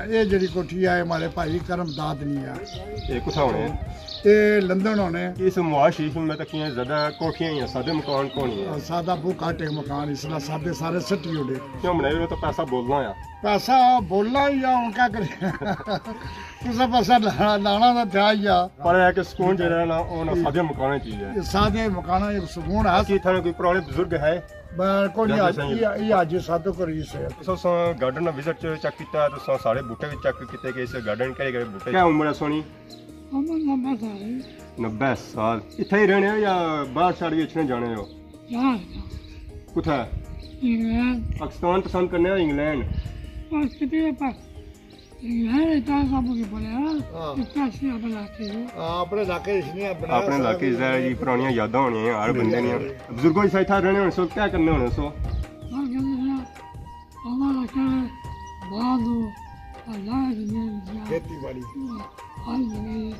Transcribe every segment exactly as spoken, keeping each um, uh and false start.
اے جڑی کوٹھی ہے، ہمارے بھائی کرم داد نی ہے۔ اے کتھا ہونے؟ اے لندن ہونے۔ اس معاذ شریف میں تکیاں زیادہ کوٹھیاں یا سادے مکان کون ہی ہے؟ سادہ بہت گھٹ ہے مکان، اس طرح سادے سارے سٹی اڑے۔ کیوں بنائی؟ وہ تو پیسہ بولنا ہے۔ پیسہ بولنا ہی آ، ہن کیا کرے؟ تساں پیسہ لا-، لانا تاں تھیا ہی آ۔ پر ہے کہ سکون جڑا ہے نا، او نا سادے مکاناں چ ہی ہے۔ اے سادے مکاناں اچ سکون ہے۔ اسی تھانے کوئی پرانے بزرگ ہے؟ میں کوئی نہیں، جلدی سائیں۔ یہ، یہ حاجی سادو کو رئیس ہے۔ تساں گارڈن نا وزٹ چیک کیتا ہے، تساں سارے بوٹے وی چیک کیتے کہ اس گارڈن کہڑے کہڑے بوٹے۔ کیا عمر ہے سونی؟ عمر نبے سال ہے۔ نبے سال۔ اتھے ہی رہنے ہو یا باہر شہر بھی اچھنے جانے ہو؟ جانا ہے۔ کتھے؟ انگلینڈ۔ پاکستان پسند کرنے ہو انگلینڈ؟ بس کتنے پاس۔ انگلینڈ اتنا سب کی بولے، ہاں؟ ہاں۔ اتنا سی اپنے علاقے ہو۔ ہاں، اپنے علاقے اس نے اپنا اپنے علاقے ظاہر ہے جی، پرانیاں یاداں ہونی ہیں ہر بندے نیاں۔ بزرگوں اس اتھا رہنے ہونے سو، کیا کرنے ہونے سو؟ ہاں، کہتے ہیں، اللہ رکھے، بعد ہو، اللہ کی زمین، کھیتی باڑی۔ ہر زمین۔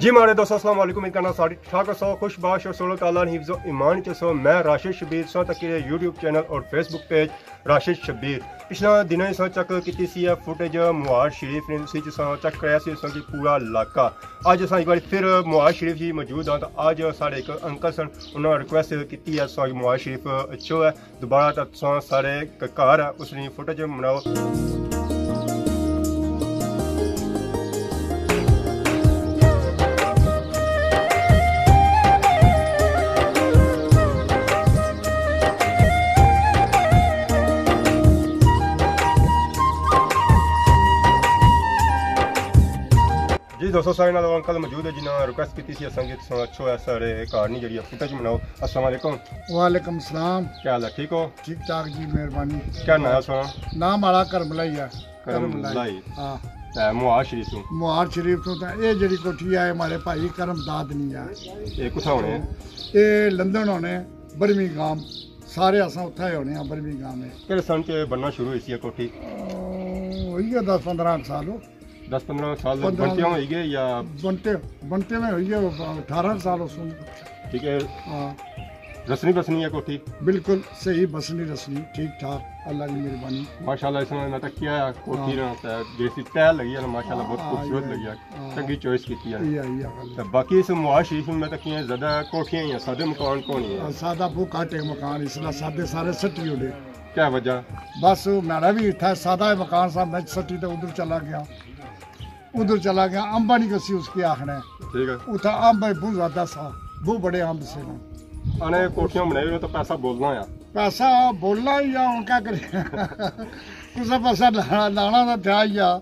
جی ماڑے دوستو، السلام علیکم، امید کرنا سارے ٹھیک ٹھاک ہسو، خوش باش ہسو، اللہ تعالیٰ نے حفظ و ایمان چ ہسو۔ میں راشد شبیر، تساں تک یوٹیوب چینل اور فیس بک پیج راشد شبیر۔ پچھلے دنوں اساں چیک کیتی سی اے فوٹیج معاذ شریف نے، اسی چ اساں چیک کرایا سی اساں کی پورا علاقہ۔ اج اساں ایک بار پھر معاذ شریف ہی موجود ہاں، تو اج ساڑے ایک انکل سن، انہاں ریکویسٹ کیتی ہے اساں معاذ شریف اچھو ہے۔ دوبارہ تاں تساں سارے ک-، گھر اس نی فوٹیج بناؤ۔ جی دوستو، سارے نال انکل موجود ہے جنہاں ریکویسٹ کیتی سی اساں کی تساں اچھو ہے سارے گھر نی جڑی ہے فوٹیج بناؤ۔ السلام علیکم۔ وعلیکم السلام۔ کیا حال ہے؟ ٹھیک ہو؟ ٹھیک ٹھاک جی، مہربانی۔ کیا ناں ہے سونا؟ ناں ماڑا کرم لائی ہے۔ کرم لائی۔ ہاں۔ تے معاذ شریف تو؟ معاذ شریف تو تے اے جڑی کوٹھی ہے، ہمارے بھائی کرم داد نی ہے۔ اے کتھا ہونے؟ اے لندن ہونے، برمنگھم۔ سارے اساں اتھا ہی ہونے ہاں، برمنگھم ہے۔ کہڑے سن چ بننا شروع ہوئی سی اے کوٹھی؟ او، ہوئی گیا دس پندرہ سال ہو۔ دس پندرہ سال پندرہ بنتے ہوئی گئے یا؟ بنتے، بنتے میں ہوئی گئے اٹھارہ سال اس میں۔ ٹھیک ہے۔ ہاں۔ رسنی بسنی ہے کوٹھی؟ بالکل صحیح، بسنی رسنی، ٹھیک ٹھاک، اللہ کی مہربانی۔ ماشاءاللہ، اس نے میں تک کیا ہے، کوٹھی ہاں۔ نا تے جیسی ٹائل لگی ہے نا، ماشاءاللہ، بہت ہاں، خوبصورت یہ، لگی ہے۔ ہاں۔ چنگی چوائس کیتی ہے۔ یہ، یہ گل ہے۔ تے باقی اس معاذ شریف میں تکیاں زیادہ کوٹھیاں یا سادے مکان کون ہی ہے؟ سادہ بہت گھٹ ہے مکان، اس طرح سادے سارے سٹی اڑے۔ کیا وجہ؟ بس میرا بھی اتھا سادہ مکان سا، میں سٹی تے ادھر چلا گیا۔ ادھر چلا گیا، امبا نی کسی اس کی آخنا ہے۔ ٹھیک ہے۔ اتھا امب بہت زیادہ سا، بہت بڑے امب سے نا۔ انے کوٹھیاں بنائی ہوئے تو پیسہ بولنا ہے۔ پیسہ بولنا ہی آ، ہن کیا کرے؟ تساں پیسہ لا-، لانا تاں تھیا ہی آ۔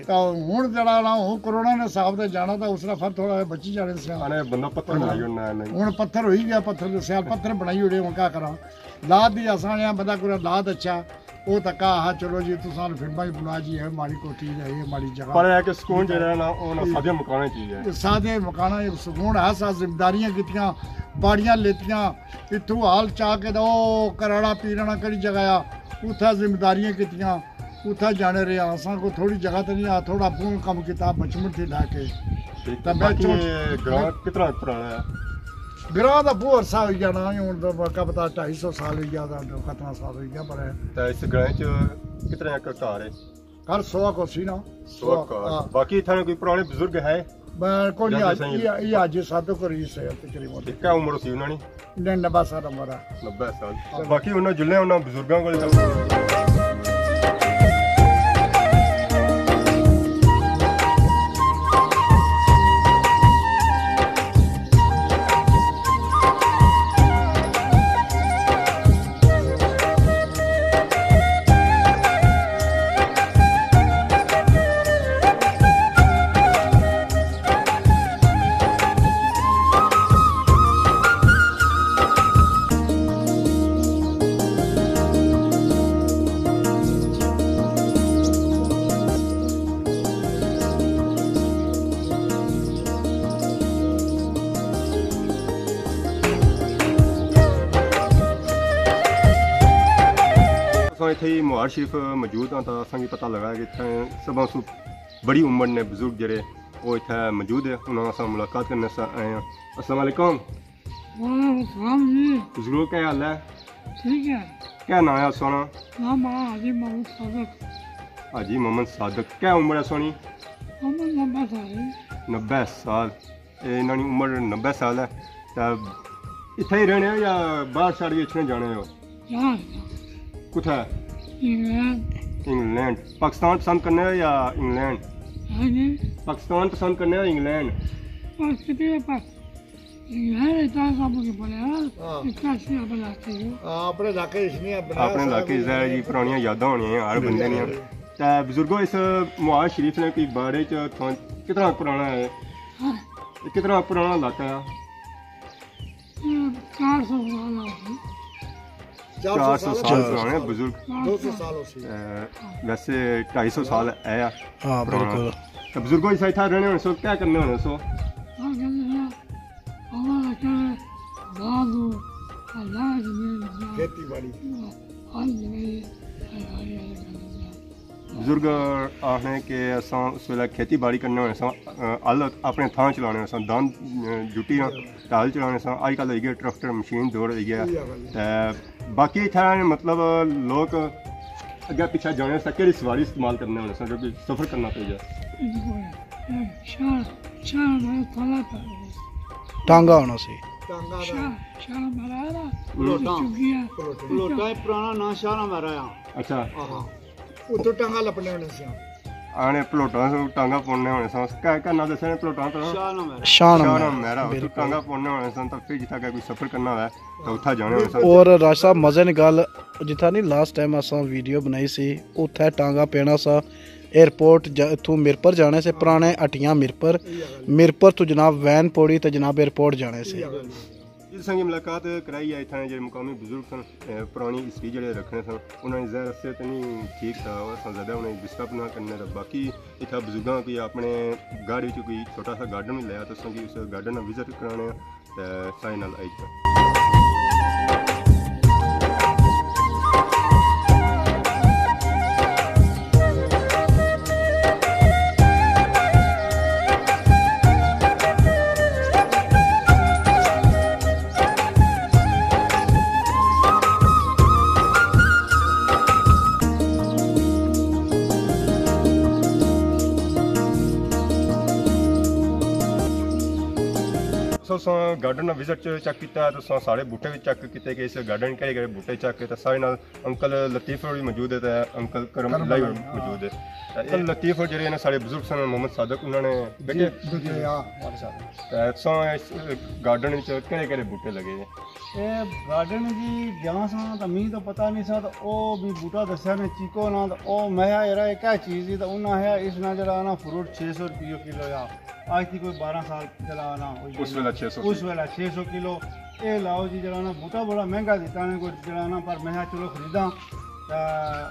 تاں ہن جڑا نا، ہن کرونا نے حساب تے جانا تاں اس طرح پھر تھوڑا جہا بچی جانے سے۔ انے بندہ پتھر ہاں۔ بنائی ہونا ہے نہیں۔ ہن پتھر ہوئی گیا، پتھر دے سیال پتھر بنائی ہوڑے، ہن کیا کراں؟ لاد دی آسان ہے، بندہ کوئی لاد اچھا۔ او تکا ہا، چلو جی، تساں فلماں ہی بنا جی، اے ماڑی کوٹھی ہے، اے ماڑی جگہ۔ پر ہے کہ سکون جڑا ہے نا، او نا سادے مکاناں چ ہی ہے۔ سادے مکاناں اچ سکون ہے، اساں ذمہ داریاں کیتیاں، باڑیاں لیتیاں، اتھوں حال چا کے تے او کراڑا پیرنا کہڑی جگہ آ، اتھا ذمہ داریاں کیتیاں، اتھا جانے رہے۔ اساں کو تھوڑی جگہ تے نہیں آ، تھوڑا بہت کم کیتا بچپن تھی لے کے۔ ٹھیک۔ تے میں باقی چوٹ-، گراں کتنا پرانا ہے؟ گراں دا بہت عرصہ ہوئی گیا نا، ہن تاں کیا پتہ ڈھائی سو سال ہوئی گیا، تاں کتنا سال ہوئی گیا، پر تے اس گراں چ کتنے ایکڑ گھر ہے؟ گھر سو ایکڑ سی نا۔ سو ایکڑ۔ ہاں۔ باقی اتھاں کوئی پرانے بزرگ ہے؟ میں کوئی نہیں، جیسے سائیں یہ، یہ حاجی صادق ہوری سے تقریباً۔ ٹھیک ہے، عمر سی انہاں نی؟ نہیں، نبے سال عمر ہے۔ نبے سال۔ ہاں۔ باقی انہاں جلے انہاں بزرگاں کول۔ اساں اتھے ہی معاذ شریف موجود ہاں، تاں اساں کی پتہ لگا کہ اتھے سبھاں سو بڑی عمر نے بزرگ جڑے، او اتھے موجود ہے، انہاں نال اساں ملاقات کرنے سا آئے ہاں۔ السلام علیکم۔ وعلیکم السلام جی۔ بزرگو، کیا حال ہے؟ ٹھیک ہے۔ کیا ناں ہے سونا؟ ناں ماڑا حاجی محمود صادق۔ حاجی محمد صادق، کیا عمر ہے سونی؟ عمر نبے سال ہے۔ نبے سال؟ اے انہاں نی عمر نبے سال ہے۔ تے اتھے ہی رہنے ہو یا باہر شہر وی اچھنے جانے ہو؟ جاں۔ کتھے؟ انگلینڈ۔ انگلینڈ۔ پاکستان پسند کرنے ہو یا انگلینڈ؟ ہاں جی۔ پاکستان پسند کرنے ہو یا انگلینڈ؟ پاکستان۔ انگلینڈ اتنا سب کی بولے، ہاں؟ ہاں۔ اتنا سی اپنے علاقے ہو۔ ہاں، اپنے علاقے اس نے اپنے اپنے علاقے ظاہر جی پرانیاں یاداں ہونیاں ہیں ہر بندے نیاں۔ تے بزرگو، اس معاذ شریف نے کوئی بارے چ تھاں کتنا پرانا ہے؟ ہاں۔ کتنا پرانا علاقہ ہے؟ یہ چار سو سال ہو گئے۔ چار سو سال پرانے بزرگ۔ دو سو سال ہو سی۔ اے، ویسے ڈھائی سو سال ہے۔ ہاں، پرانا۔ بالکل۔ تو بزرگو، اس اتھا رہنے ہونے سو، کیا کرنے ہونے سو؟ ہاں، کہتے ہیں، اللہ کا شکر ہے، بعد وہ اللہ کی زمین ہے۔ کھیتی باڑی۔ ہر زمین ہے، ہر، ہر، ہر، ہر۔ بزرگ آخنے کہ اساں اس ویلے کھیتی باڑی کرنے ہونے ساں، آ، ہل اپنے تھاں چلانے ہونے ساں، داند، آ، جٹی نہ تے ہل چلانے ساں۔ اج کل ہوئی گئے ٹریکٹر، مشین دور ہوئی گیا۔ تے باقی اتھے مطلب لوک اگے پچھے جانے واسطے کہڑی سواری استعمال کرنے ہونے ساں، جو کہ سفر کرنا پئی جائے؟ شاہ، شاہ ہمارا تھوڑا تھا۔ ٹانگا ہونا سی۔ ٹانگا دا۔ شاہ، شاہ ہمارا ہے نا، پلوٹاں۔ چکی ہے۔ پلوٹاں۔ پلوٹاں ایک پرانا نام شاہ ہمارا ہے۔ اچھا۔ آہا۔ اتھوں ٹانگا لپنے ہونے سیاں۔ آنے پلوٹاں سے ٹانگا پوننے ہونے ساں۔ کیا، کیا نام دسیا نے پلوٹاں تو؟ شاہ نام ہے۔ شاہ نام شاہ ہے، نام ہے۔ اتھوں بالکل۔ ٹانگا پوننے ہونے ساں، تو پھر جتھا کوئی سفر کرنا ہوئے، تو اتھا جانے ہونے ساں۔ اور راج صاحب، مزے نی گل، جتھا نہیں لاسٹ ٹائم اساں ویڈیو بنائی سی، اتھے ٹانگا پینا سا، ایئرپورٹ جا-، اتھوں میرپور جانے سے، پرانے ہٹیاں میرپور، میرپور تو جناب وین پوڑی تے جناب ایئرپورٹ جانے سے۔ جی، سنگی ملاقات کرائی ہے اتھاں جڑے مقامی بزرگ سن، اے، پرانی ہسٹری جڑے رکھنے سن، انہاں نے ظاہر اسے تے نہیں ٹھیک تھا، اور اساں زیادہ انہیں ڈسٹرب نہ کرنے، تے باقی اتھا بزرگاں کوئی اپنے گھر وچ کوئی چھوٹا سا گارڈن بھی لایا، تو اساں کی اس گارڈن نا وزٹ کرانے آں، تے سائے نال آئی جاؤ۔ سو، سو گارڈن نا وزٹ چیک کیتا ہے، تو سو سارے بوٹے بھی چیک کیتے کہ اس گارڈن کہڑے کہڑے بوٹے چیک کیتے، سارے نال انکل لطیف ہوری موجود ہے تے انکل کرم کرم اللہ ہوری اللہ، ہاں۔ موجود ہے۔ تے انکل لطیف ہور جڑے نا سارے بزرگ سن محمد صادق، انہاں نے جی، بیٹے جی، ہاں، ماشاءاللہ۔ تے تساں اس گارڈن وچ کہڑے کہڑے بوٹے لگے؟ اے گارڈن جی گیا سا تے می تو پتہ نہیں سا، تے او بھی بوٹا دسیا نے چیکو نا، تے او میں یرا اے کیا چیز ہی، تے انہاں آخیا اس نا جڑا نا فروٹ چھ سو روپیہ کلو آ۔ اج تھی کوئی بارہ سال چلا نا، اس ویلے چھ سو اس ویلے چھ سو کلو۔ اے لاؤ جی، جڑا نا بوٹا بڑا مہنگا دیتا نے کوئی جڑا نا، پر میں کہا چلو خریداں۔ تے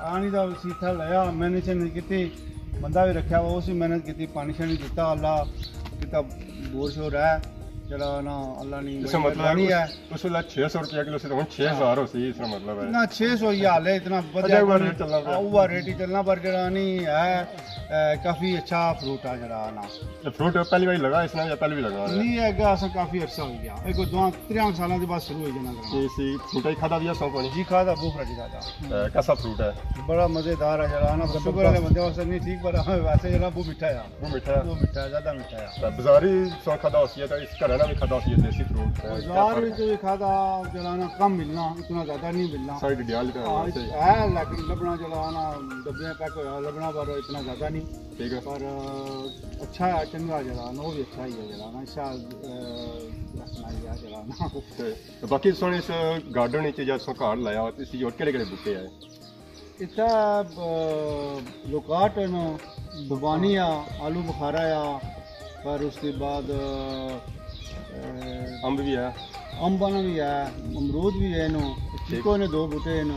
آنی دا اسی اتھا لایا، محنت شنت کیتی، بندہ بھی رکھیا ہوا، اسی محنت کیتی، پانی شانی دیتا، اللہ کیتا، بور شور ہے، جڑا نا اللہ نی اس کا مطلب ہے بنی اس، ہے۔ اس ویلے چھ سو روپیہ کلو سی، تو ہن چھ ہزار ہو سی، اس کا مطلب ہے۔ نہ، چھ سو ہی حال ہے، اتنا اچھا، ودھیا اوور کوئی ریٹ چلنا پیا۔ اوور ریٹ ہی چلنا، پر جڑا نی ہے، اے، کافی اچھا فروٹ آ جڑا نا۔ یہ فروٹ پہلی بار لگا اس نے یا پہلے بھی لگا ہوا ہے؟ نہیں، اگے اساں کافی عرصہ ہو گیا، یہ کوئی دو تریاں سالاں دے بعد شروع ہو جانا لگا۔ یہ سی فروٹ ہی کھادا بھی اساں کو نہیں؟ جی، کھادا، بہت فرق کھادا۔ اے، کیسا فروٹ ہے؟ بڑا مزیدار ہے جڑا نا، زبردست۔ شوگر والے بندے واسطے نہیں ٹھیک، پر ویسے جڑا بہت میٹھا ہے۔ بہت میٹھا ہے؟ بہت میٹھا ہے، زیادہ میٹھا ہے۔ تے بازاری سو کھادا ہوسی ہے، تے اس گھر نا بھی کھادا ہوسی ہے، دیسی فروٹ ہے، کیا بازار فرق وچ ہے؟ بھی کھادا جڑا نا کم ملنا، اتنا زیادہ نہیں ملنا۔ ساری ڈڈیال کا ہاں، ویسے ہی۔ ہے لیکن لبنا جڑا نا ڈبیاں پیک ہویا لبنا، پر اتنا زیادہ نہیں۔ ٹھیک ہے۔ پر، آ، اچھا ہے، چنگا جڑا نا، وہ بھی اچھا ہی ہے جڑا نا، اچھا، آ، رکھنا ہی ہے جڑا نا۔ تے، تے باقی سن اس گارڈن وچ جا سو گھر لایا، اس وچ اور کہڑے کہڑے بوٹے آئے؟ اتھا، آ، لوکاٹ ہے نا، زبانی آ، آلو بخارا آ، پر اس کے بعد، آ، آ، امب بھی ہے۔ امب نا بھی ہے، امرود بھی ہے نا، ٹھیک۔ چیکو نے دو بوٹے ہیں نا۔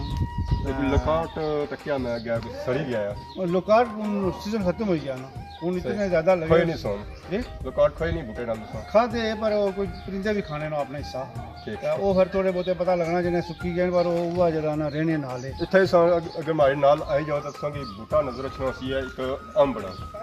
تے کوئی لوکاٹ تکیا میں گیا، کوئی سڑی گیا ہے۔ اور لوکاٹ ہن سیزن ختم ہو گیا نا، ہن اتنے صحیح۔ زیادہ لگے۔ کھوئے نہیں سون۔ جی؟ لوکاٹ کھوئے نہیں بوٹے نال سون۔ کھادے، پر وہ کوئی پرندے بھی کھانے نا اپنا حصہ۔ ٹھیک، تے ٹھیک۔ وہ پھر تھوڑے بہتے پتہ لگنا، جنہیں سکی گئے، پر وہ ہوا جڑا نا رہنے نال ہے۔ اتھے سو اگ-، اگر ہمارے نال آئی جاؤ تو تساں کی بوٹا نظر اچھنا سی ہے ایک امب نا۔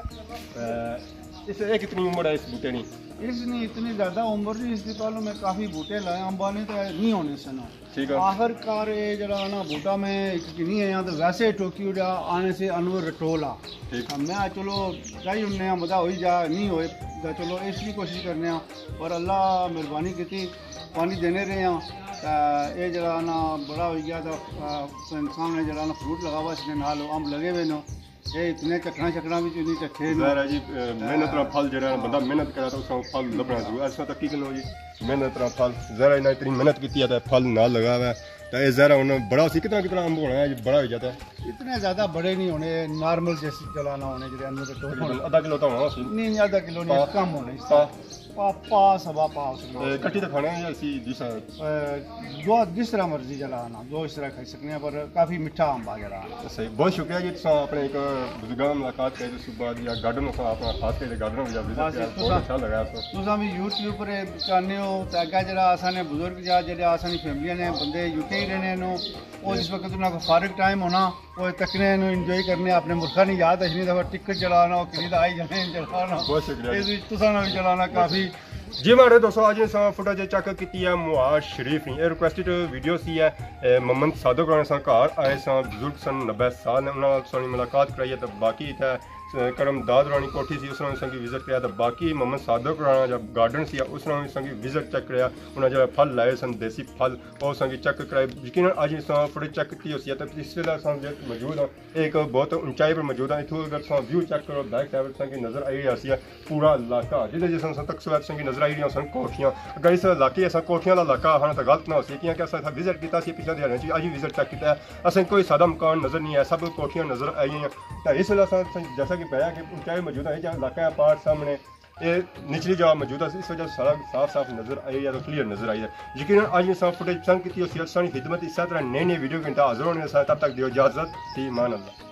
تے اس، یہ کتنی عمر ہے اس بوٹے نی؟ اس نی اتنی زیادہ عمر نہیں، اس دی پہلو میں کافی بوٹے لائے، امبا نے تو نہیں ہونے سن۔ ٹھیک ہے۔ آخر کار یہ جڑا نا بوٹا میں ایک کنی آیا تو ویسے ہی ٹوکی اڑیا، آنے سے انور رٹولا۔ ٹھیک۔ میں چلو ٹرائی اننے آں، مزہ ہوئی جا، نہیں ہوئے تو چلو اس کی کوشش کرنے آں۔ پر اللہ مہربانی کیتی، پانی دینے رہے ہاں۔ تے یہ جڑا نا بڑا ہوئی گیا تو، آ، انسان نے جڑا نا فروٹ لگا ہوا اس نے نال امب لگے ہوئے نے۔ یہ اتنے چکھڑاں شکھڑاں بھی نہیں چکھے نے۔ ظاہر ہے جی، اے، محنت نا پھل جڑا ہے، بندہ محنت کرے تو اس کا پھل لبھنا ضرور۔ ایسا تو کی کرنا جی، محنت نا پھل۔ ظاہر ہے انہاں اتنی محنت کیتی ہے تو پھل نال لگا ہوا ہے۔ تو یہ ظاہر ہے انہاں بڑا سی، کتنا کتنا امب ہونا ہے جی، بڑا ہو جاتا ہے۔ اتنے زیادہ بڑے نہیں ہونے، نارمل جیسے چلانا ہونے جڑے اندر تو ٹوک ہونے۔ تقریباً آدھا کلو تو ہونا سی۔ نہیں، آدھا کلو نہیں، پا۔ کم ہونے اس پا۔ پا، پا، سوا پا اس میں۔ اے، کٹی تو کھانے ہیں یا اسی جس طرح؟ اے، جو جس طرح مرضی جڑا نا، جو اس طرح کھائی سکنے ہیں، پر کافی میٹھا امب آ جڑا نا۔ صحیح، بہت شکریہ جی، تساں اپنے ایک بزرگاں نال ملاقات کری، اس بعد یا گارڈن اساں اپنا خاص کر کے گارڈن وچ وزٹ بس کیا، بہت تساں، اچھا لگا سو۔ تساں بھی یوٹیوب پر چاہنے ہو، تے اگے جڑا اساں نے بزرگ یا جڑا اساں نی فیملی نے بندے یو کے ہی رہنے نو، او جس وقت انہاں کو فارغ ٹائم ہونا، وہ تکنے نو انجوائے کرنے، اپنے ملکاں نی یاد اچھنی، تے ٹکٹ جڑا نا، وہ کری دا آئی جانے جڑا نا۔ بہت شکریہ۔ اس وچ تساں نا بھی جڑا نا کافی۔ جی ماڑے دوستو، اج اساں فوٹیج چیک کیتی ہے معاذ شریف نی۔ اے ریکویسٹڈ ویڈیو سی ہے۔ اے محمد صادق ہوراں ساں گھر آئے ساں، بزرگ سن، نبے سال نے، انہاں نال ساں نی ملاقات کرائی ہے۔ تے باقی اتھے، اے، کرم داد ہوراں نی کوٹھی سی، اس نال ساں کی وزٹ کرایا۔ تے باقی محمد صادق ہوراں نا جا گارڈن سی، اس نال ساں کی وزٹ چیک کرایا۔ انہاں جا پھل لائے سن، دیسی پھل، او ساں کی چیک کرائے۔ یقیناً اج اساں فوٹیج چیک کیتی ہوسی ہے۔ تے اس ویلے اساں جے موجود ہاں، ایک بہت اونچائی پر موجود ہاں۔ اتھوں اگر تساں ویو چیک کرو، بیک سائیڈ تساں کی نظر آئی رہیا سی ہے پورا علاقہ، جدے جساں تساں تک سویت تساں کی نظر آئی رہیا سن کوٹھیاں۔ اگر اس علاقے اساں کوٹھیاں والا علاقہ آخنا تاں غلط نہ ہوسی، کیونکہ اساں اتھا وزٹ کیتا سی پچھلے دیہاڑیاں چ، اج وی وزٹ چیک کیتا ہے، اساں کوئی سادہ مکان نظر نہیں آیا، سب کوٹھیاں نظر آئی ہیں۔ تاں اس ویلے اساں، اساں جیسا کہ پایا کہ اونچائی موجود ہے، جہاں علاقہ ہے پہاڑ سامنے، اے نچلی جگہ موجود ہے، اس وجہ سے سارا صاف صاف نظر آئی ہے، کلیئر نظر آئی ہے۔ یقیناً اج اساں فوٹیج پسند کیتی ہوسی، اساں نی خدمت اس طرح نئی نئی ویڈیو گھنٹہ حاضر ہونے ساں، تب تک دیو اجازت، فی امان اللہ۔